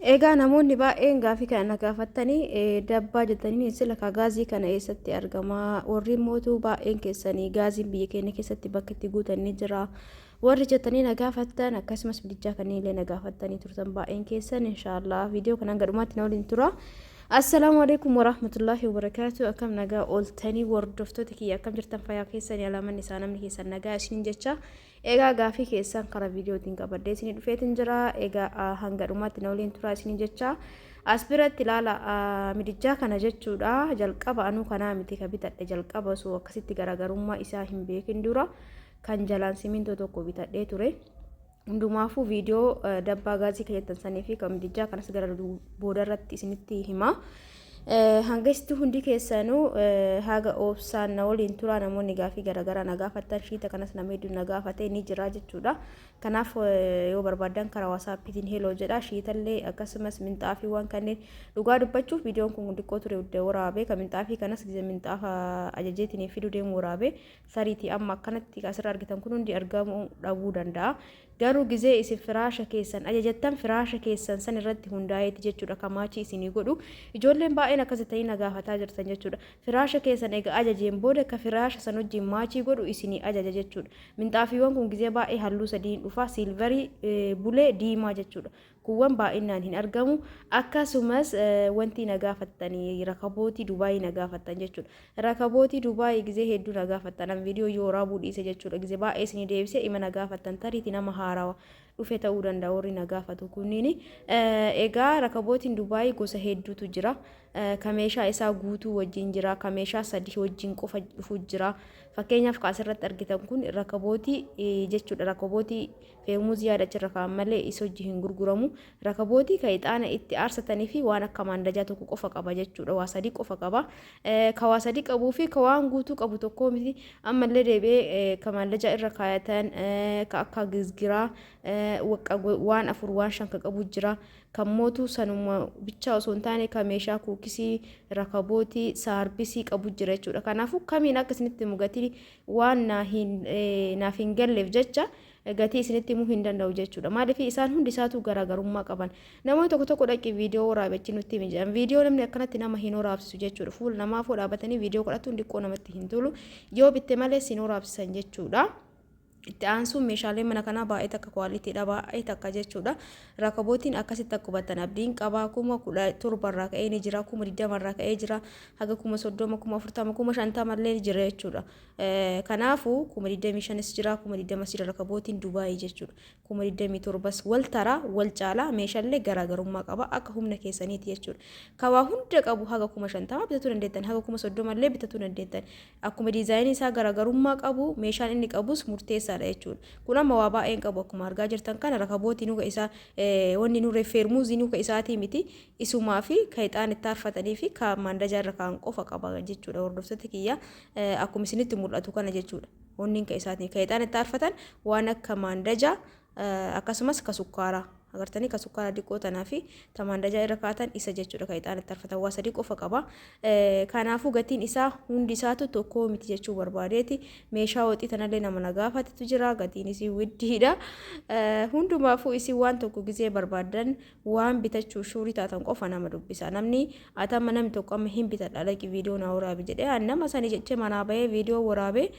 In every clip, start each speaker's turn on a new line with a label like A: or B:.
A: Egaa namoonni baay'een gaafii kana na gaafattanii dabbaa jettanii sila ka gaazii kana eessatti argama? Warri mootuu baay'een keessanii gaaziin biyya keenya keessatti bakka itti guutan ni jira. Warri jettanii na gaafattan, akkasumas midijaa kanneen illee na gaafattanii turtan baay'een keessan, inshaallah viidiyoo kanaan gadhumaatti na waliin tura. Assalaamu alaikum warahmatullahi wabarakaatu. Akkam nagaa ooltanii hordoftoota kiyya? Akkam jirtan? Fayyaa keessanii? Alaamanni isaa namni keessan nagaa isiniin jecha. Egaa gaafii keessan karaa viidiyootiin qabadhee isinii dhufeetiin jira. Egaa hanga dhumaatti na waliin turaa isinii jecha. As biratti ilaala, midijaa kana jechuudha. Jalqaba anuu kanaa miti ka bitadhe. Jalqaba osoo akkasitti garaagarummaa isaa hin beekin dura kan jalaan simintoo tokko bitadhee ture. Hundumaafuu viidiyoo dabbaa gaazii kan jettan sanii fi kan midijaa kanas gara boodarratti isinitti hima. Hangasitti hundi keessanuu haga obsaan na waliin turaa. Namoonni gaafii garaagaraa na gaafattan, shiita kanas nama hedduu na gaafate ni jira jechuudha. Kanaaf yoo barbaaddan karaa WhatsAppiitiin hello jedha. Shiitallee akkasumas minxaafiiwwan kanneen, dhugaa dubbachuuf viidiyoon kun xiqqoo ture waraabee, kan minxaafii kanas gizee minxaafa ajajeetiin fiduu deemu waraabee sariitii amma akkanatti asirra argitan kun hundi argamuu dhabuu danda'a. Garuu gizee isin firaasha keessan ajajattan, firaasha keessan san irratti hundaa'eeti jechuudha ka match isinii godhu. Ijoolleen baay'een akkas ta'anii na gaafataa jirtan jechuudha. Firaasha keessan egaa ajajeen booda ka firaasha san wajjin match godhu isinii ajaja jechuudha. Minxaafiiwwan kun gizee baay'ee halluu sadiin dhufa: silver, blue, diimaa jechuudha. Kuuwwan baay'inaan hin argamu. Akkasumas wanti na gaafattanii rakabootii Dubaayii na gaafattan jechuudha. Rakabootii Dubaayii gizee hedduu na gaafattan. An viidiyoo yoo waraabuu dhiise jechuudha. Gizee baay'ee isinii deebisee ima na gaafattan. Tariitii nama haarawaa dhufe ta'uu danda'a warri na gaafatu kunniin. Egaa rakabootiin Dubaayii gosa hedduutu jira. Ka meeshaa isaa guutuu wajjin jira. Ka meeshaa sadii wajjin qofa dhufu jira. Fakkeenyaaf ka asirratti argitan kun rakabootii jechuudha. Rakabootii feermuuzii yaada achirra kaa'an malee isa hojii hin gurguramu. Rakabootii ka ixaana itti aarsatanii fi waan akka maandajaa tokko qofa qaba jechuudha. Waa sadii qofa qaba. Ka waa sadii qabuu fi ka waan guutuu qabu tokko miti. Ammallee deebi'ee ka maandajaa irra kaayatan, ka akka gizgiraa waan afur, waan shan ka qabu jira. Kan mootuu sanuma bichaa osoo hin taane ka meeshaa kuukisii, rakabootii, saarbisii qabu jira jechuudha. Kanaafuu kamiin akka isinitti himu gatii waan naaf hin galleef jecha gatii isinitti himuu hin danda'u jechuudha. Maaliif? Isaan hundi isaatu garaagarummaa qaban. Namoonni tokko tokko dhaqi viidiyoo waraabechi nutti himi jedhan. Viidiyoo namni akkanatti nama hin waraabsisu jechuudha. Fuula namaa fuula dhaabatanii viidiyoo godhatuun xiqqoo namatti hin tolu. Yoo bitte malee sin waraabsisan jechuudha. Itti aansuun meeshaalee mana kanaa baay'ee takka qualitydha, baay'ee takka jechuudha. Rakabootiin akkasitti akka hubattan abdiin qabaa. 17,000rraa ka'ee ni jira, 20,000rraa ka'ee jira, haga 30,000, 40,000, 50,000 illee ni jira jechuudha. Kanaafuu 25,000s jira, 20,000s jira rakabootiin Dubaayii jechuudha. 27,000s wal taraa wal caalaa, meeshaalee garaagarummaa qaba, akka humna keessaniiti jechuudha. Kawaa hunda qabu haga 50,000 bitatuu dandeettan, haga 30,000 illee bitatuu dandeettan. Akkuma designii isaa garaagarummaa qabu, meeshaan inni qabus murteessaadha jechuudha. Kun amma waa baay'een qabu akkuma argaa jirtan kana. Rakabootii nuka isaa, wanni nurree feermuuzii nuka isaatii miti, isumaa fi ka ixaan itti aarfatanii fi ka maandajaa irra kaa'an qofa qaba jechuudha, hordoftoota kiyya, akkuma isinitti mul'atu kana jechuudha. Wanni ka isaatii ka ixaan itti aarfatan, waan akka maandajaa, akkasumas ka sukkaaraa agartanii, ka sukkaaraa diqqoo tanaa fi ta maandajaa irra kaa'atan isa jechuudha. Ka ixaan itti aarfatan waa sadii qofa qaba. Kanaafuu gatiin isaa hundi isaatu tokko miti jechuu barbaadeeti. Meeshaa waxii tanallee nama na gaafatetu jira. Gatiin isii widdiidha. Hundumaafuu isin waan tokko gizee barbaaddan, waan bitachuu sure taatan qofa nama dubbisa. Namni ati amma namni tokko amma hin bitadha, dhaqi viidiyoo naa waraabi jedhee, nama sani jechee manaa bahee viidiyoo waraabee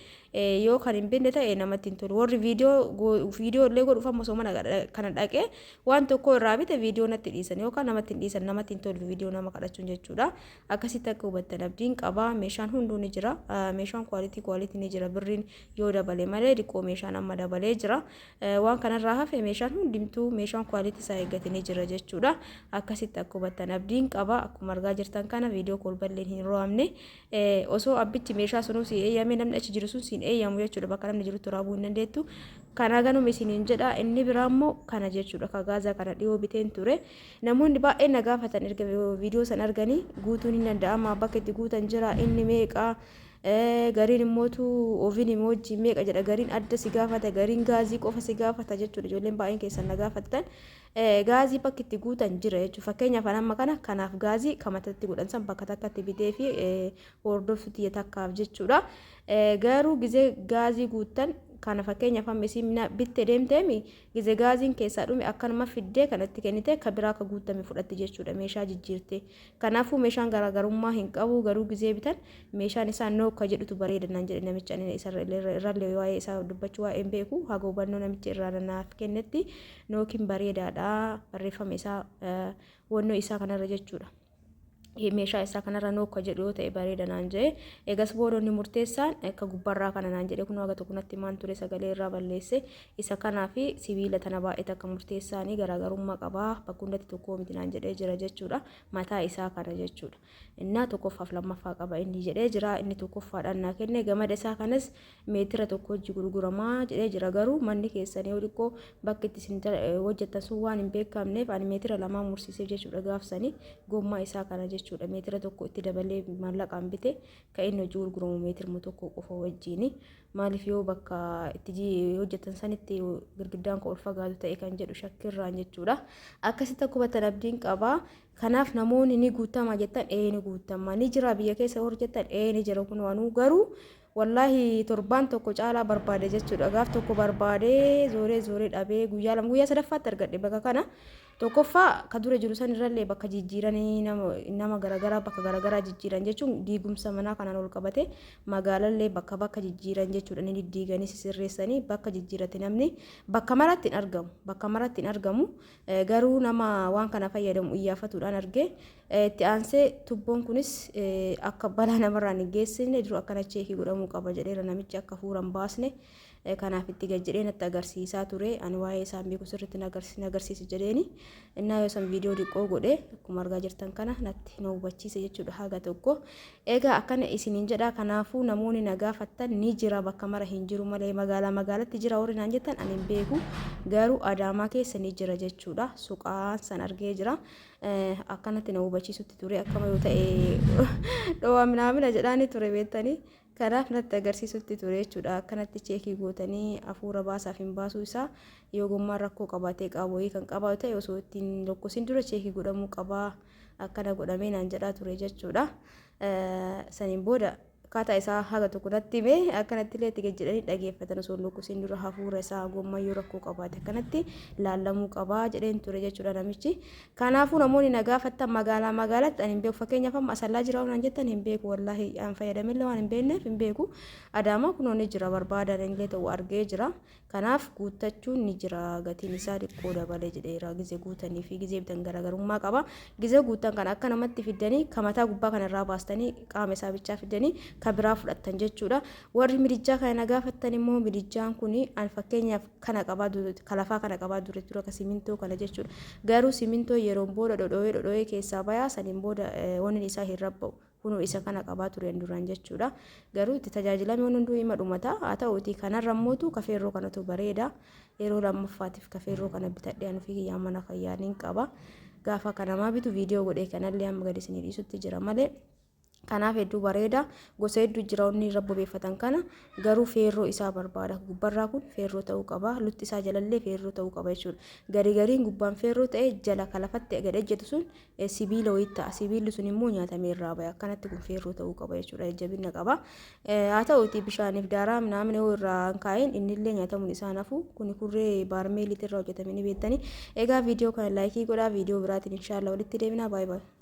A: yoo kan hin binne ta'e namatti hin tolu. Warri viidiyoo illee godhuuf amma osoo mana kana dhaqee waan tokko irraa bite viidiyoo natti dhiisan yookaan namatti hin dhiisan, namatti hin tolu viidiyoo nama kadhachuun jechuudha. Akkasitti akka hubattan abdiin qaba. Meeshaan hunduu ni jira. Meeshaan quality quality ni jira. Birriin yoo dabale malee diqqoo meeshaan amma dabalee jira. Waan kanarraa hafe meeshaan hundimtuu meeshaan quality isaa eeggate ni jira jechuudha. Akkasitti akka hubattan abdiin qaba. Akkuma argaa jirtan kana viidiyoo kolballeen hin ro'amne. Osoo abbichi meeshaa sunuu si eeyyame, namni achi jiru sun siin eeyyamu jechuudha. Bakka namni jirutti raabuu hin dandeettu. Kana ganuma isiniin jedha. Inni biraa immoo kana jechuudha. Ka gaazaa kana dhiyoo biteen ture. Namoonni baay'een na gaafatan erga viidiyoo san arganii, guutuun hin danda'ama, bakka itti guutan jira, inni meeqa? Gariin immootu ovenii wajjin meeqa jedha, gariin adda si gaafata, gariin gaazii qofa si gaafata jechuudha. Ijoolleen baay'een keessan na gaafattan. Gaazii bakki itti guutan jira jechuudha. Fakkeenyaaf amma kana kanaaf gaazii kamatatti godhan san bakka takkatti bitee fi hordoftu tiyya takkaaf jechuudha. Garuu gizee gaazii guuttan Kana fakkeenyaaf amma isiin bitte deemteemi gize gaaziin keessaa dhume akkanuma fiddee kanatti kennite ka biraa ka guutame fudhatti jechuudha, meeshaa jijjiirte. Kanaafuu meeshaan garaagarummaa hin qabu, garuu gizee bitan meeshaan isaa nookka jedhutu bareeda naan jedhe namichi. Ani isarrallee waa'ee isaa dubbachuu waa'ee hin beeku, haga hubannoo namichi irraa naaf kennetti nookiin bareedaadha, barreeffama isaa wannoo isaa kanarra jechuudha. Meeshaa isaa kanarra nookka jedhu yoo ta'e bareeda naan jedhe. Egas booda inni murteessaan akka gubbarraa kana naan jedhe. Kun haga tokko natti maan ture, sagalee irraa balleesse. Isa kanaa fi sibiila tana baay'ee takka murteessaanii garaagarummaa qabaa, bakka hundatti tokko miti naan jedhee jira jechuudha. Mataa isaa kana jechuudha. Innaa tokkoffaaf lammaffaa qaba inni jedhee jira. Inni tokkoffaadhaan naa kenne. Gamada isaa kanas meetira tokko hojii gurguramaa jedhee jira, garuu manni keessanii yoo xiqqoo bakki itti isin hojjettan sun waan hin beekamneef ani meetira lamaa mursiiseef jechuudha gaafsanii. Gommaa isaa kana jechuudha meetira tokko itti dabalee maallaqaan bite. Kan inni hojii gurguramu meetiruma tokko qofa wajjiini. Maaliif yoo bakka itti hojjetan sanitti girgiddaan koo ol fagaatu ta'e kan jedhu shakkirraan jechuudha. Akkasitti akka hubattan abdiin qaba. Kanaaf namoonni ni guutama jettan, ee ni guutama. Ni jira biyya keessa warri jettan, ee ni jira. Kun waanuu garuu wallaahi torbaan tokko caalaa barbaade jechuudha. Gaaf tokko barbaade zooree zooree dhabee, guyyaa 2, guyyaa sadaffaatti argadhe bakka kana. Tokkoffaa ka dura jiru san irrallee bakka jijjiiranii nama garaagaraa bakka garaagaraa jijjiiran jechuun diigumsa manaa kanaan ol qabate magaalallee bakka bakka jijjiiran jechuudha. Ni diddiiganii sisirreessanii bakka jijjiirate, namni bakka maratti hin argamu. Bakka maratti hin argamu. Garuu nama waan kana fayyadamu iyyaafatuudhaan arge. Itti aansee tubboon kunis akka balaa namarraan hin geessisne dura akkana cheekii godhamuu qaba jedheera namichi, akka fuuran baasne. Kanaaf itti gad jedhee natti agarsiisaa ture. Ani waa'ee isaan beeku sirriitti na agarsiisi jedheeni. Innaa yoo san viidiyoo xiqqoo godhe, akkuma argaa jirtan kana natti na hubachiise jechuudha haga tokko. Egaa akkana isiniin jedha. Kanaafuu namoonni na gaafattan, ni jira, bakka mara hin jiru malee magaalaa magaalatti jira warri naan jettan, ani hin beeku, garuu Adaamaa keessa ni jira jechuudha. Suqaan san argee jira. Akkanatti na hubachiisutti ture, akkama yoo ta'e dhowaa minaamina jedhaani ture beektanii. Kanaaf natti agarsiisutti ture jechuudha. Akkanatti cheekii gootanii hafuura baasaaf hin baasuu isaa, yoo gommaan rakkoo qabaatee qaawwayii kan qabaatu ta'e osoo ittiin lokkosin dura cheekii godhamuu qabaa, akkana godhamee naan jedhaa ture jechuudha. Saniin booda akkaataa isaa haga tokko natti hime. Akkanatti illee itti gad jedhanii dhageeffatan, osoo hin lokkosin dura hafuura isaa gommaan yoo rakkoo qabaate akkanatti laallamuu qabaa jedheen ture jechuudha namichi. Kanaafuu namoonni na gaafattan, magaalaa magaalatti ani hin beeku. Fakkeenyaaf amma Asallaa jira waan jettan hin beeku, wallaahi an fayyadamillee waan hin beekneef hin beeku. Adaamaa kunoo ni jira, barbaadan illee ta'u argee jira. Kanaaf guuttachuun ni jira, gatiin isaa xiqqoo dabale jedheera. Gize guutanii fi gizee bitan garaagarummaa qaba. Gizee guuttan kana akka namatti fiddanii ka mataa gubbaa kana irraa baastanii qaama isaa bichaa fiddanii ka biraa fudhattan jechuudha. Warri midijjaa kana na gaafattan immoo, midijjaan kun an fakkeenyaaf kana qabaa ture, ka lafaa kana qabaa ture dura, ka simintoo kana jechuudha. Garuu simintoo yeroon booda dhodhoo'ee dhodhoo'ee keessaa bayaa, saniin booda wanni isaa hin rabba'u. Kunoo isa kana qabaa tureen duraan jechuudha. Garuu itti tajaajilame waan hunduu ima dhumata. Haa ta'uuti kanarra immootu kafeerroo kanatu bareeda. Yeroo lammaffaatiif kafeerroo kana bitadhee ani ofii kiyyaa mana fayyaa nin qaba. Gaafa kanamaa bitu viidiyoo godhee kanallee amma gadi isinii dhiisutti jira malee. Kanaaf hedduu bareeda. Gosa hedduu jira wanni irra bobeeffatan kana. Garuu feerroo isaa barbaada. Gubbarraa kun feerroo ta'uu qaba. Lutti isaa jalallee feerroo ta'uu qaba jechuudha. Gari gariin gubbaan feerroo ta'e jala ka lafatti gad ejjetu sun sibiila wayii ta'a. Sibiilli sun immoo nyaatamee irraa baya. Akkanatti kun feerroo ta'uu qaba jechuudha. Jajjabina qaba. Haa ta'uuti bishaaniif daaraa minaamina yoo irraa hin kaa'in innillee nyaatamuun isaa nafu. Kuni kurree baarmeeliitti irraa hojjetame ni beektani. Egaa viidiyoo kana laayikii godhaa. Viidiyoo biraatiin inshaallah walitti deebina. Baay'ee baay'ee.